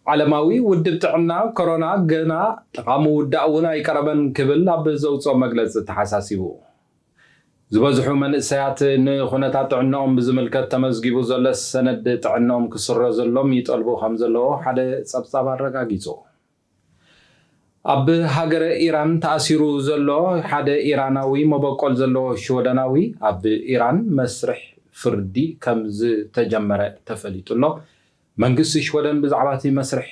ዓለማዊ ውድብ ጥዕና፣ ኮሮና ገና ጠቓሚ ውዳእ እውን ኣይቀረበን ክብል ኣብ ዘውፅኦ መግለፂ ተሓሳሲቡ። ዝበዝሑ መንእሰያት ንኹነታት ጥዕናኦም ብዝምልከት ተመዝጊቡ ዘሎ ሰነድ ጥዕናኦም ክስረዘሎም ይጠልቡ ከም ዘለዉ ሓደ ጸብጻብ ኣረጋጊጹ። ኣብ ሃገረ ኢራን ተኣሲሩ ዘሎ ሓደ ኢራናዊ መበቆል ዘለዎ ሽወደናዊ ኣብ ኢራን መስርሕ ፍርዲ ከም ዝተጀመረ ተፈሊጡ ኣሎ። መንግስቲ ሽወደን ብዛዕባ እቲ መስርሕ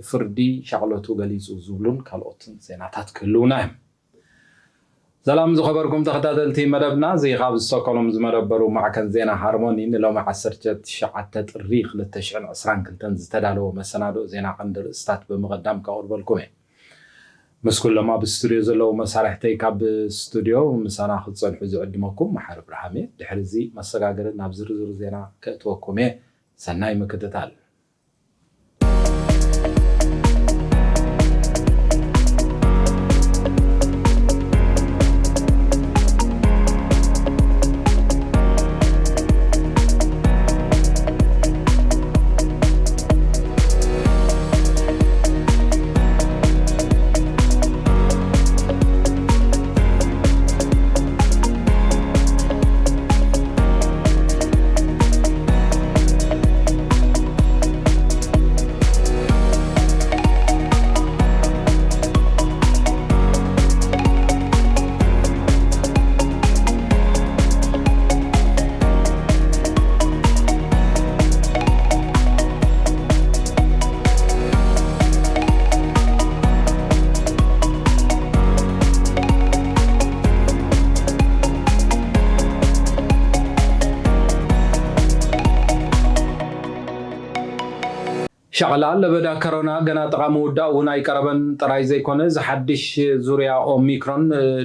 ፍርዲ ሻቕለቱ ገሊጹ ዝብሉን ካልኦትን ዜናታት ክህልዉና እዮም። ሰላም ዝኸበርኩም ተኸታተልቲ መደብና፣ እዚ ካብ ስቶክሆልም ዝመደበሩ ማዕከን ዜና ሃርሞኒ ንሎሚ ዓሰርተ ትሽዓተ ጥሪ ክልተ ሽሕን ዕስራን ክልተን ዝተዳለወ መሰናድኦ ዜና ቀንዲ ርእስታት ብምቕዳም ከቕርበልኩም እየ። ምስ ኩሎም ኣብ ስቱድዮ ዘለዉ መሳርሕተይ ካብ ስቱድዮ ምሳና ክትጸንሑ ዝዕድመኩም መሓሪ ብርሃም እየ። ድሕሪ እዚ መሰጋገሪ ናብ ዝርዝር ዜና ከእትወኩም እየ። ሰናይ ምክትታል። ሻቕላ ለበዳ ከሮና ገና ጥቓ ምውዳእ እውን ኣይቀረበን ጥራይ ዘይኮነ፣ እዚ ሓድሽ ዙርያ ኦሚክሮን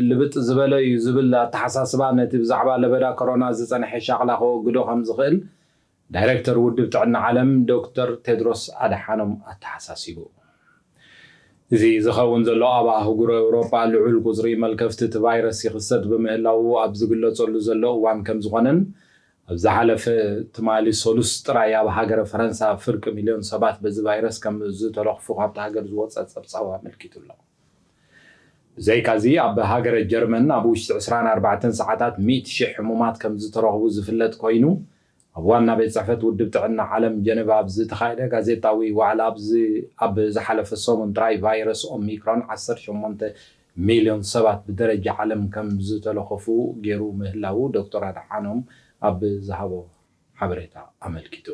ልብጥ ዝበለ እዩ ዝብል ኣተሓሳስባ ነቲ ብዛዕባ ለበዳ ከሮና ዝጸንሐ ሻቕላ ከወግዶ ከም ዝኽእል ዳይሬክተር ውድብ ጥዕና ዓለም ዶክተር ቴድሮስ ኣድሓኖም ኣተሓሳሲቡ። እዚ ዝኸውን ዘሎ ኣብ ኣህጉር ኤውሮጳ ልዑል ቁጽሪ መልከፍቲ እቲ ቫይረስ ይኽሰት ብምህላዉ ኣብ ዝግለጸሉ ዘሎ እዋን ከም ዝኾነን፣ ኣብ ዝሓለፈ ትማሊ ሰሉስ ጥራይ ኣብ ሃገረ ፈረንሳ ፍርቂ ሚልዮን ሰባት በዚ ቫይረስ ከም ዝተለኽፉ ካብቲ ሃገር ዝወጸ ጸብጻብ ኣመልኪቱ ኣሎ። ብዘይካዚ ኣብ ሃገረ ጀርመን ኣብ ውሽጢ ዕስራን ኣርባዕተን ሰዓታት ሚእቲ ሽሕ ሕሙማት ከም ዝተረኽቡ ዝፍለጥ ኮይኑ፣ ኣብ ዋና ቤት ጽሕፈት ውድብ ጥዕና ዓለም ጀነቫ ኣብ ዝተኻየደ ጋዜጣዊ ዋዕላ ኣብዚ ኣብ ዝሓለፈ ሰሙን ጥራይ ቫይረስ ኦሚክሮን ዓሰርተ ሸሞንተ ሚልዮን ሰባት ብደረጃ ዓለም ከም ዝተለኸፉ ገይሩ ምህላዉ ዶክተር ኣድሓኖም ኣብ ዝሃቦ ሓበሬታ ኣመልኪቱ።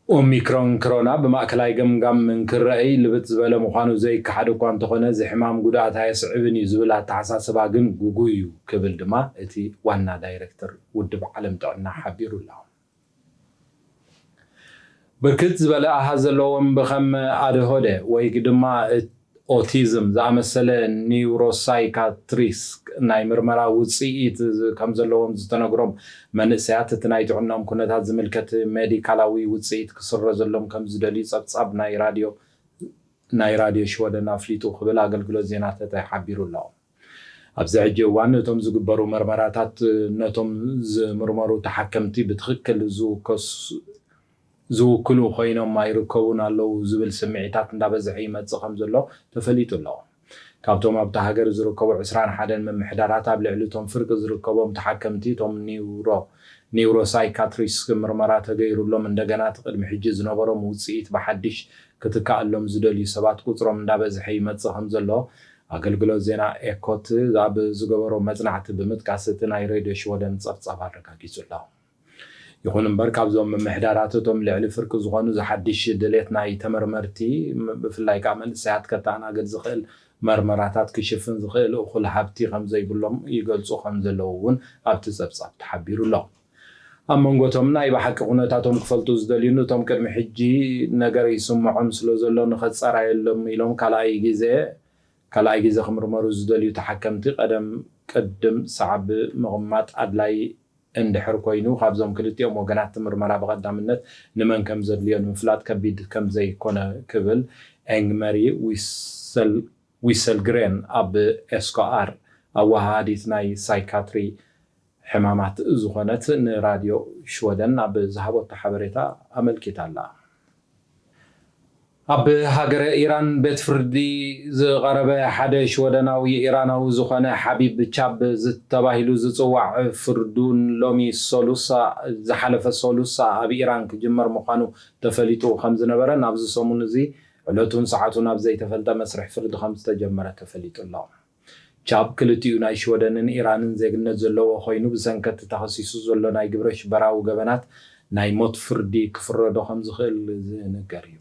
ኦሚክሮን ክሮና ብማእከላይ ገምጋም እንክረኣይ ልብጥ ዝበለ ምዃኑ ዘይከሓድ እኳ እንተኾነ፣ እዚ ሕማም ጉድኣት ኣየስዕብን እዩ ዝብል ኣተሓሳስባ ግን ግጉይ እዩ ክብል ድማ እቲ ዋና ዳይሬክተር ውድብ ዓለም ጥዕና ሓቢሩ ኣሎ። ብርክት ዝበለ ኣሃዝ ዘለዎም ብኸም ኣድሆደ ወይ ድማ ኦቲዝም ዝኣመሰለ ኒውሮሳይካትሪስክ ናይ ምርመራ ውጽኢት ከም ዘለዎም ዝተነግሮም መንእሰያት፣ እቲ ናይ ጥዕናኦም ኩነታት ዝምልከት ሜዲካላዊ ውጽኢት ክስረዘሎም ከም ዝደልዩ ጸብጻብ ናይ ራድዮ ናይ ራድዮ ሽወደን ኣፍሊጡ ክብል ኣገልግሎት ዜና ተተ ሓቢሩ ኣሎ። ኣብዚ ሕጂ እዋን እቶም ዝግበሩ መርመራታት ነቶም ዝምርመሩ ተሓከምቲ ብትኽክል ዝውከሱ ዝውክሉ ኮይኖም ኣይርከቡን ኣለዉ ዝብል ስምዒታት እንዳበዝሐ ይመጽእ ከም ዘሎ ተፈሊጡ ኣሎ። ካብቶም ኣብታ ሃገር ዝርከቡ ዕስራን ሓደን ምምሕዳራት ኣብ ልዕሊ እቶም ፍርቂ ዝርከቦም ተሓከምቲ እቶም ኒውሮ ኒውሮሳይካትሪስክ ምርመራ ተገይሩሎም እንደገና እቲ ቅድሚ ሕጂ ዝነበሮም ውጽኢት ብሓድሽ ክትከኣሎም ዝደልዩ ሰባት ቁጽሮም እንዳበዝሐ ይመጽእ ከም ዘሎ ኣገልግሎት ዜና ኤኮት ኣብ ዝገበሮ መጽናዕቲ ብምጥቃስ እቲ ናይ ሬድዮ ሽወደን ጸብጻብ ኣረጋጊጹ ኣሎ። ይኹን እምበር፣ ካብዞም ምምሕዳራት እቶም ልዕሊ ፍርቂ ዝኾኑ ዝሓድሽ ድሌት ናይ ተመርመርቲ፣ ም-፣ ብፍላይ ከኣ መንእሰያት ከተኣናግድ ዝኽእል መርመራታት ክሽፍን ዝኽእል እኹል ሃብቲ ከም ዘይብሎም ይገልጹ ከም ዘለዉ እውን ኣብቲ ጸብጻብ ተሓቢሩ ኣሎ። ኣብ መንጎ እቶም ናይ ብሓቂ ኩነታቶም ክፈልጡ ዝደልዩን እቶም ቅድሚ ሕጂ ነገር ይስምዖም ስለ ዘሎ ንኸጸራየሎም ኢሎም ካልኣይ ግዜ፣ ካልኣይ ግዜ ክምርመሩ ዝደልዩ ተሓከምቲ ቀደም ቅድም ሰዓብ ምቕማጥ ኣድላይ እንድሕር ኮይኑ፣ ካብዞም ክልቲኦም ወገናት እቲ ምርመራ ብቐዳምነት ንመን ከም ዘድልዮ ንምፍላጥ ከቢድ ከም ዘይኮነ ክብል ኤንግመሪ ዊሰል-፣ ዊሰልግሬን ኣብ ኤስኮኣር ኣወሃሃዲት ናይ ሳይካትሪ ሕማማት ዝኾነት ንራድዮ ሽወደን ኣብ ዝሃበቶ ሓበሬታ ኣመልኪታ ኣላ። ኣብ ሃገረ ኢራን ቤት ፍርዲ ዝቐረበ ሓደ ሽወደናዊ ኢራናዊ ዝኾነ ሓቢብ ቻብ ተባሂሉ ዝጽዋዕ ፍርዱ ሎሚ ሰሉሳ፣ ዝሓለፈ ሰሉሳ ኣብ ኢራን ክጅመር ምዃኑ ተፈሊጡ ከም ዝነበረ፣ ናብዚ ሰሙን እዚ ዕለቱን ሰዓቱን ኣብ ዘይተፈልጠ መስርሕ ፍርዲ ከም ዝተጀመረ ተፈሊጡ ኣሎ። ቻብ ክልቲኡ ናይ ሽወደንን ኢራንን ዜግነት ዘለዎ ኮይኑ፣ ብሰንከቲ ተኸሲሱ ዘሎ ናይ ግብረ ሽበራዊ ገበናት ናይ ሞት ፍርዲ ክፍረዶ ከም ዝኽእል ዝንገር እዩ።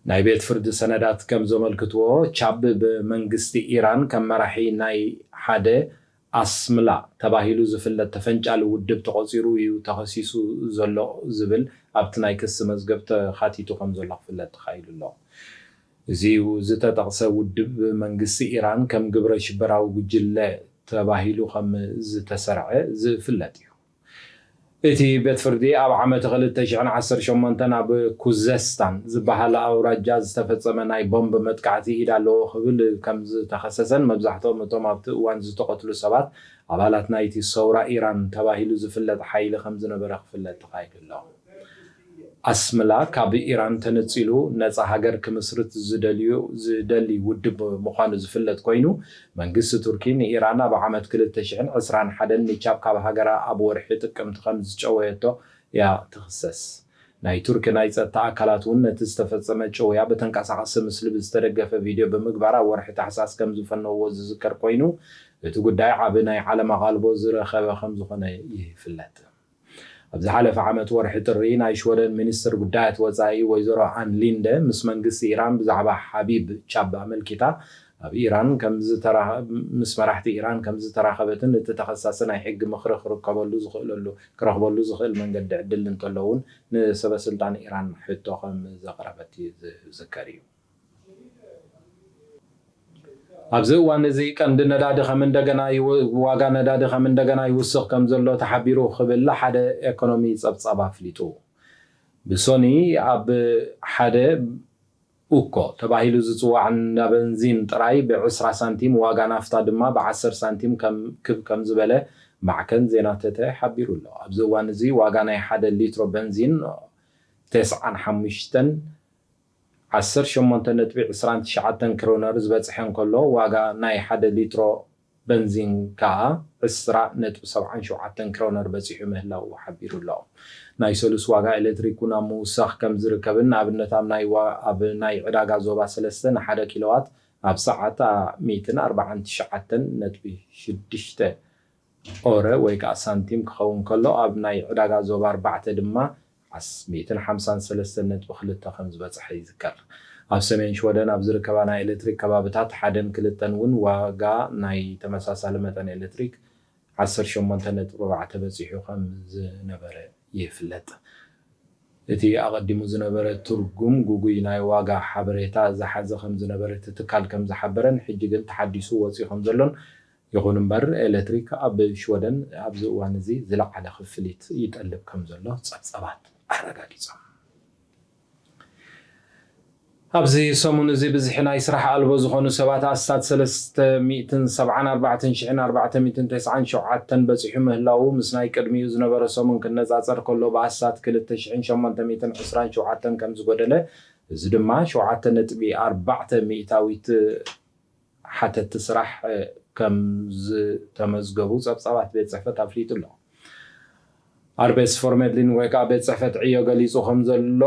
ናይ ቤት ፍርዲ ሰነዳት ከም ዘመልክትዎ፣ ቻብ ብመንግስቲ ኢራን ከም መራሒ ናይ ሓደ ኣስምላ ተባሂሉ ዝፍለጥ ተፈንጫሊ ውድብ ተቖጺሩ እዩ ተኸሲሱ ዘሎ ዝብል ኣብቲ ናይ ክሲ መዝገብ ተኻቲቱ ከም ዘሎ ክፍለጥ ተኻኢሉ ኣሎ። እዚ ዝተጠቕሰ ውድብ መንግስቲ ኢራን ከም ግብረ ሽበራዊ ጉጅለ ተባሂሉ ከም ዝተሰርዐ ዝፍለጥ እዩ። እቲ ቤት ፍርዲ ኣብ ዓመት ክልተ ሽሕን ዓሰርተ ሸሞንተን ኣብ ኩዘስታን ዝበሃል ኣውራጃ ዝተፈጸመ ናይ ቦምብ መጥቃዕቲ ኢድ ኣለዎ ክብል ከም ዝተኸሰሰን፣ መብዛሕትኦም እቶም ኣብቲ እዋን ዝተቐትሉ ሰባት ኣባላት ናይቲ ሰውራ ኢራን ተባሂሉ ዝፍለጥ ሓይሊ ከም ዝነበረ ክፍለጥ ተኻኢሉ ኣሎ። ኣስምላ ካብ ኢራን ተነጺሉ ነጻ ሃገር ክምስርት ዝደልዩ፣ ዝደሊ ውድብ ምዃኑ ዝፍለጥ ኮይኑ፣ መንግስቲ ቱርኪ ንኢራን ኣብ ዓመት ክልተ ሽሕን ዕስራን ሓደን ንቻብ ካብ ሃገራ ኣብ ወርሒ ጥቅምቲ ከም ዝጨወየቶ እያ ትኽሰስ። ናይ ቱርኪ ናይ ጸጥታ ኣካላት እውን ነቲ ዝተፈጸመ ጭውያ ብተንቀሳቓሲ ምስሊ ብዝተደገፈ ቪድዮ ብምግባር ኣብ ወርሒ ታሕሳስ ከም ዝፈነውዎ ዝዝከር ኮይኑ፣ እቲ ጉዳይ ዓቢ ናይ ዓለም ኣቓልቦ ዝረኸበ ከም ዝኾነ ይፍለጥ። ኣብ ዝሓለፈ ዓመት ወርሒ ጥሪ ናይ ሽወደን ሚኒስትር ጉዳያት ወጻኢ ወይዘሮ ኣን ሊንደ ምስ መንግስቲ ኢራን ብዛዕባ ሓቢብ ቻብ ኣመልኪታ ኣብ ኢራን ከም ዝተራ-፣ ምስ መራሕቲ ኢራን ከም ዝተራኸበትን እቲ ተኸሳሲ ናይ ሕጊ ምኽሪ ክርከበሉ ዝኽእለሉ፣ ክረኽበሉ ዝኽእል መንገዲ ዕድል እንተሎ እውን ንሰበ ስልጣን ኢራን ሕቶ ከም ዘቕረበት ዝዝከር እዩ። ኣብዚ እዋን እዚ ቀንዲ ነዳዲ ከም እንደገና ይው-፣ ዋጋ ነዳዲ ከም እንደገና ይውስኽ ከም ዘሎ ተሓቢሩ ክብል ሓደ ኤኮኖሚ ጸብጻብ ኣፍሊጡ። ብሶኒ ኣብ ሓደ ኡኮ ተባሂሉ ዝጽዋዕ እንዳ በንዚን ጥራይ ብዕስራ ሳንቲም፣ ዋጋ ናፍታ ድማ ብዓሰርተ ሳንቲም ከም፣ ክብ ከም ዝበለ ማዕከን ዜና ተተ ሓቢሩ ኣሎ። ኣብዚ እዋን እዚ ዋጋ ናይ ሓደ ሊትሮ በንዚን ተስዓን ሓሙሽተን ዓሰርተ ሸሞንተ ነጥቢ ዕስራን ትሽዓተን ክሮነር ዝበጽሐ እንከሎ፣ ዋጋ ናይ ሓደ ሊትሮ በንዚን ከኣ ዕስራ ነጥቢ ሰብዓን ሸውዓተን ክሮነር በጺሑ ምህላዉ ሓቢሩ ኣሎ። ናይ ሰሉስ ዋጋ ኤሌክትሪክ እውን ኣብ ምውሳኽ ከም ዝርከብን፣ ንኣብነት ኣብ ናይ ዋ-፣ ኣብ ናይ ዕዳጋ ዞባ ሰለስተ ንሓደ ኪሎዋት ኣብ ሰዓት ሚእትን ኣርባዓን ትሽዓተን ነጥቢ ሽዱሽተ ኦረ ወይ ከኣ ሳንቲም ክኸውን ከሎ፣ ኣብ ናይ ዕዳጋ ዞባ ኣርባዕተ ድማ ዓስ-፣ ሚእትን ሓምሳን ሰለስተን ነጥቢ ክልተ ከም ዝበጽሐ ይዝከር። ኣብ ሰሜን ሽወደን ኣብ ዝርከባ ናይ ኤሌክትሪክ ከባብታት ሓደን ክልተን እውን ዋጋ ናይ ተመሳሳሊ መጠን ኤሌክትሪክ ዓሰርተ ሸሞንተ ነጥቢ ኣርባዕተ በጺሑ ከም ዝነበረ ይፍለጥ። እቲ ኣቐዲሙ ዝነበረ ትርጉም ግጉይ ናይ ዋጋ ሓበሬታ ዝሓዘ ከም ዝነበረ እቲ ትካል ከም ዝሓበረን፣ ሕጂ ግን ተሓዲሱ ወጺኡ ከም ዘሎን፣ ይኹን እምበር ኤሌክትሪክ ኣብ ሽወደን ኣብዚ እዋን እዚ ዝለዓለ ክፍሊት ይጠልብ ከም ዘሎ ጸብጻባት ኣረጋጊጾም። ኣብዚ ሰሙን እዚ ብዝሒ ናይ ስራሕ ኣልቦ ዝኾኑ ሰባት ኣስታት ሰለስተ ሚእትን ሰብዓን ኣርባዕተን ሽሕን ኣርባዕተ ሚእትን ተስዓን ሸውዓተን በጺሑ ምህላዉ፣ ምስ ናይ ቅድሚኡ ዝነበረ ሰሙን ክነጻጸር ከሎ ብኣስታት ክልተ ሽሕን ሸሞንተ ሚእትን ዕስራን ሸውዓተን ከም ዝጎደለ፣ እዚ ድማ ሸውዓተ ነጥቢ ኣርባዕተ ሚእታዊት ሓተቲ ስራሕ ከም ዝተመዝገቡ ጸብጻባት ቤት ጽሕፈት ኣፍሊጡ ኣሎ። ኣርቤስ ፎርሜድሊን ወይ ከዓ ቤት ጽሕፈት ዕዮ ገሊጹ ከም ዘሎ፣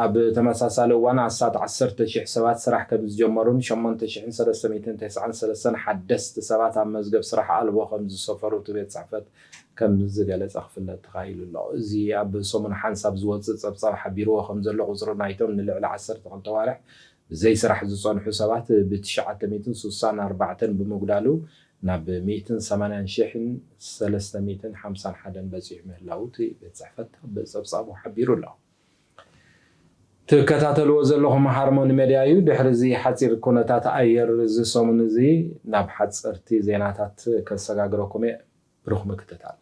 ኣብ ተመሳሳሊ እዋን ኣስታት ዓሰርተ ሺሕ ሰባት ስራሕ ከም ዝጀመሩን ሸሞንተ ሽሕን ሰለስተ ሚእትን ተስዓን ሰለስተን ሓደስቲ ሰባት ኣብ መዝገብ ስራሕ ኣልቦ ከም ዝሰፈሩ እቲ ቤት ጽሕፈት ከም ዝገለጸ ክፍለጥ ተኻኢሉ ኣሎ። እዚ ኣብ ሰሙን ሓንሳብ ዝወጽእ ጸብጻብ ሓቢርዎ ከም ዘሎ፣ ቁጽሪ ናይቶም ንልዕሊ ዓሰርተ ክልተ ኣዋርሕ ብዘይ ስራሕ ዝጸንሑ ሰባት ብትሽዓተ ሚእትን ስሳን ኣርባዕተን ብምጉዳሉ፣ ናብ ሚእትን ሰማንያን ሽሕን ሰለስተ ሚእትን ሓምሳን ሓደን በጺሑ ምህላዉ እቲ ቤት ጽሕፈት ኣብ ጸብጻቡ ሓቢሩ ኣሎ። ትከታተልዎ ዘለኹም ሃርሞኒ ሜድያ እዩ። ድሕሪ እዚ ሓጺር ኩነታት ኣየር እዚ ሰሙን እዚ ናብ ሓጸርቲ ዜናታት ከሰጋግረኩም እየ። ብሩኽ ምክትታል።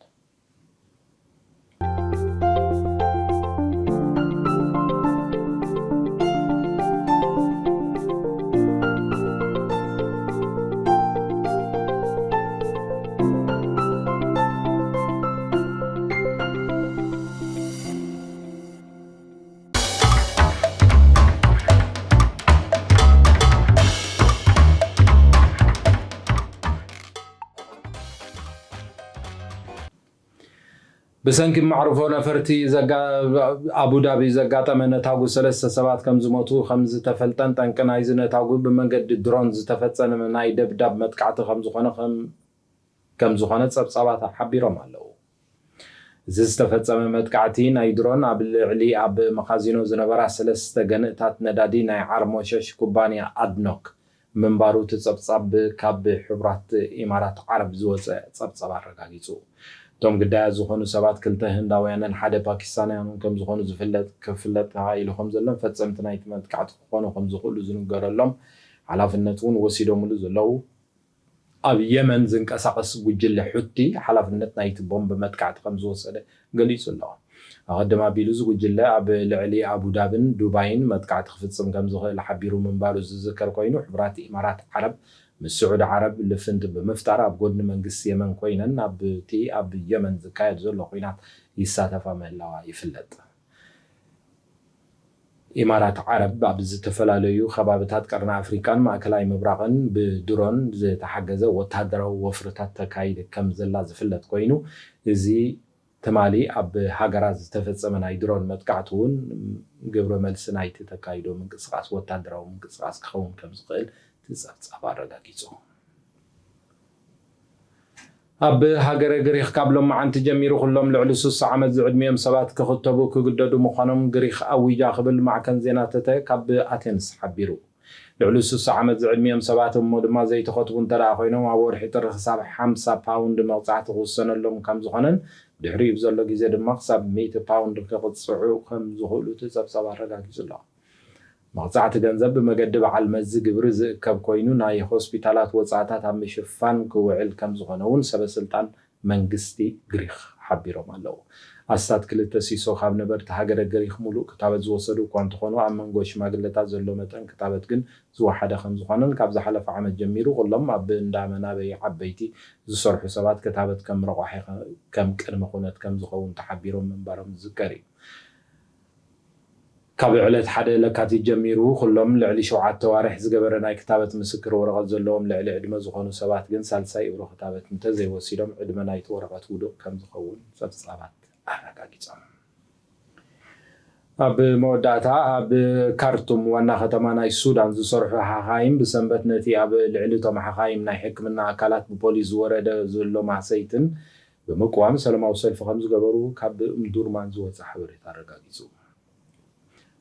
ብሰንኪ መዕርፎ ነፈርቲ ኣቡዳቢ ዘጋጠመ ነታጉ ሰለስተ ሰባት ከም ዝሞቱ ከም ዝተፈልጠን፣ ጠንቂ ናይዚ ነታጉ ብመንገዲ ድሮን ዝተፈጸመ ናይ ደብዳብ መጥቃዕቲ ከም ዝኾነ ከም ከም ዝኾነ ጸብጻባት ሓቢሮም ኣለዉ። እዚ ዝተፈጸመ መጥቃዕቲ ናይ ድሮን ኣብ ልዕሊ ኣብ መኻዚኖ ዝነበራ ሰለስተ ገንእታት ነዳዲ ናይ ዓርሞሸሽ ኩባንያ ኣድኖክ ምንባሩ እቲ ጸብጻብ ካብ ሕቡራት ኢማራት ዓረብ ዝወጸ ጸብጻብ ኣረጋጊጹ። እቶም ግዳያት ዝኾኑ ሰባት ክልተ ህንዳውያንን ሓደ ፓኪስታንያንን ከም ዝኾኑ ዝፍለጥ ክፍለጥ ተኻኢሉ ከም ዘሎን ፈጸምቲ ናይቲ መጥቃዕቲ ክኾኑ ከም ዝኽእሉ ዝንገረሎም ሓላፍነት እውን ወሲዶምሉ ዘለዉ ኣብ የመን ዝንቀሳቐስ ጉጅለ ሑቲ ሓላፍነት ናይቲ ቦምብ መጥቃዕቲ ከም ዝወሰደ ገሊጹ ኣሎ። ኣቐድም ኣቢሉ እዚ ጉጅለ ኣብ ልዕሊ ኣቡዳብን ዱባይን መጥቃዕቲ ክፍጽም ከም ዝኽእል ሓቢሩ ምንባሩ ዝዝከር ኮይኑ፣ ሕቡራት ኢማራት ዓረብ ምስ ስዑዲ ዓረብ ልፍንቲ ብምፍጣር ኣብ ጎድኒ መንግስቲ የመን ኮይነን ኣብቲ ኣብ የመን ዝካየድ ዘሎ ኲናት ይሳተፋ ምህላዋ ይፍለጥ። ኢማራት ዓረብ ኣብ ዝተፈላለዩ ከባብታት ቀርኒ ኣፍሪቃን ማእከላይ ምብራቕን ብድሮን ዝተሓገዘ ወተሃደራዊ ወፍርታት ተካይድ ከም ዘላ ዝፍለጥ ኮይኑ፣ እዚ ትማሊ ኣብ ሃገራ ዝተፈጸመ ናይ ድሮን መጥቃዕቲ እውን ግብረ መልሲ ናይቲ ተካይዶ ምንቅስቓስ ወታደራዊ ምንቅስቓስ ክኸውን ከም ዝኽእል እቲ ጸብጻብ ኣረጋጊጹ። ኣብ ሃገረ ግሪኽ ካብ ሎማዓንቲ ጀሚሩ ኩሎም ልዕሊ ስሳ ዓመት ዝዕድሚኦም ሰባት ክኽተቡ ክግደዱ ምዃኖም ግሪኽ ኣዊጃ ክብል ማዕከን ዜና ተተ ካብ ኣቴንስ ሓቢሩ። ልዕሊ ስሳ ዓመት ዝዕድሚኦም ሰባት እሞ ድማ ዘይተኸትቡ እንተ ደኣ ኮይኖም ኣብ ወርሒ ጥሪ ክሳብ ሓምሳ ፓውንድ መቕጻዕቲ ክውሰነሎም ከም ዝኾነን ድሕሪኡ ብዘሎ ግዜ ድማ ክሳብ ሚእቲ ፓውንድ ክቕጽዑ ከም ዝኽእሉ እቲ ጸብጻብ ኣረጋጊጹ ኣሎ። መቕጻዕቲ ገንዘብ ብመገዲ በዓል መዚ ግብሪ ዝእከብ ኮይኑ ናይ ሆስፒታላት ወጻእታት ኣብ ምሽፋን ክውዕል ከም ዝኾነ እውን ሰበ ስልጣን መንግስቲ ግሪኽ ሓቢሮም ኣለዉ። ኣስታት ክልተ ሲሶ ካብ ነበርቲ ሃገረ ግሪኽ ሙሉእ ክታበት ዝወሰዱ እኳ እንተኾኑ፣ ኣብ መንጎ ሽማግለታት ዘሎ መጠን ክታበት ግን ዝወሓደ ከም ዝኾነን ካብ ዝሓለፈ ዓመት ጀሚሩ ኩሎም ኣብ እንዳ መናበይ ዓበይቲ ዝሰርሑ ሰባት ክታበት ከም ረቋሒ ከም ቅድመ ኩነት ከም ዝኸውን ተሓቢሮም ምንባሮም ዝዝከር እዩ። ካብ ዕለት ሓደ ለካቲት ጀሚሩ ኩሎም ልዕሊ ሸውዓተ ዋርሕ ዝገበረ ናይ ክታበት ምስክር ወረቐት ዘለዎም ልዕሊ ዕድመ ዝኾኑ ሰባት ግን ሳልሳይ እብሮ ክታበት እንተዘይወሲዶም ዕድመ ናይቲ ወረቐት ውዱቕ ከም ዝኸውን ጸብጻባት ኣረጋጊጾም። ኣብ መወዳእታ ኣብ ካርቱም ዋና ከተማ ናይ ሱዳን ዝሰርሑ ሓኻይም ብሰንበት ነቲ ኣብ ልዕሊ እቶም ሓኻይም ናይ ሕክምና ኣካላት ብፖሊስ ዝወረደ ዘሎ ማህሰይትን ብምቅዋም ሰላማዊ ሰልፊ ከም ዝገበሩ ካብ እምዱርማን ዝወጸ ሓበሬታ ኣረጋጊጹ።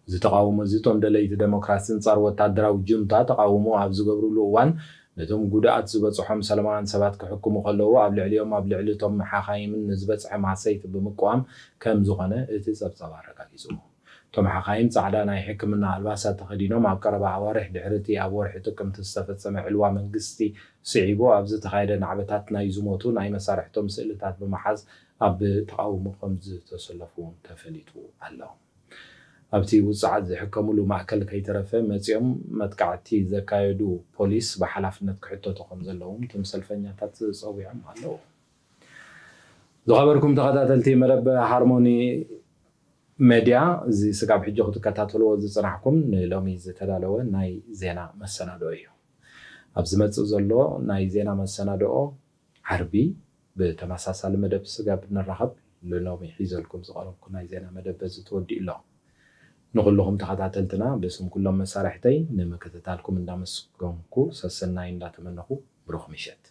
እዚ ተቓውሞ እዚ እቶም ደለይቲ ደሞክራሲ ኣንጻር ወታደራዊ ጁንታ ተቓውሞ ኣብ ዝገብርሉ እዋን ነቶም ጉድኣት ዝበጽሖም ሰላማውያን ሰባት ክሕክሙ ከለዉ ኣብ ልዕሊኦም ኣብ ልዕሊ እቶም ሓኻይምን ንዝበጽሐ ማህሰይቲ ብምቅዋም ከም ዝኾነ እቲ ጸብጻብ ኣረጋጊጹ። እቶም ሓኻይም ጻዕዳ ናይ ሕክምና ኣልባሳት ተኸዲኖም ኣብ ቀረባ ኣዋርሕ ድሕሪ እቲ ኣብ ወርሒ ጥቅምቲ ዝተፈጸመ ዕልዋ መንግስቲ ስዒቡ ኣብ ዝተኻየደ ናዕበታት ናይ ዝሞቱ ናይ መሳርሕቶም ስእልታት ብምሓዝ ኣብ ተቓውሞ ከም ዝተሰለፉ እውን ተፈሊጡ ኣሎ። ኣብቲ ውጽዓት ዝሕከምሉ ማእከል ከይተረፈ መጺኦም መጥቃዕቲ ዘካየዱ ፖሊስ ብሓላፍነት ክሕተቱ ከም ዘለዎም እቶም ሰልፈኛታት ጸዊዖም ኣለዉ። ዝኸበርኩም ተኸታተልቲ መደብ ሃርሞኒ ሜድያ፣ እዚ ስጋብ ሕጂ ክትከታተልዎ ዝጽናሕኩም ንሎሚ ዝተዳለወ ናይ ዜና መሰናድኦ እዩ። ኣብ ዝመጽእ ዘሎ ናይ ዜና መሰናድኦ ዓርቢ ብተመሳሳሊ መደብ ስጋብ ንራኸብ ንሎሚ ሒዘልኩም ዝቐረብኩ ናይ ዜና መደብ በዚ ተወዲኡ ኣሎ። ንኹልኹም ተኸታተልትና ብስም ኩሎም መሳርሕተይ ንምክትታልኩም እንዳመስገንኩ ሰሰናይ እንዳተመነኹ ብሩኽ ምሸት።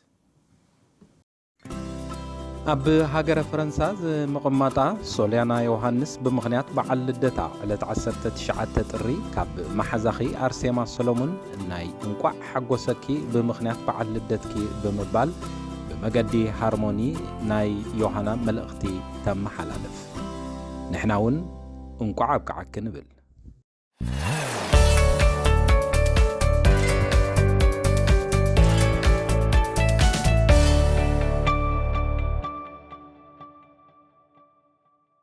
ኣብ ሃገረ ፈረንሳ ዝምቕማጣ ሶልያና ዮሃንስ ብምኽንያት በዓል ልደታ ዕለት ዓሰርተ ትሽዓተ ጥሪ ካብ መሓዛኺ ኣርሴማ ሰሎሙን ናይ እንቋዕ ሓጎሰኪ ብምኽንያት በዓል ልደትኪ ብምባል ብመገዲ ሃርሞኒ ናይ ዮሃና መልእኽቲ ተመሓላልፍ። ንሕና እውን እንቋዕ ኣብቅዓኪ ንብል።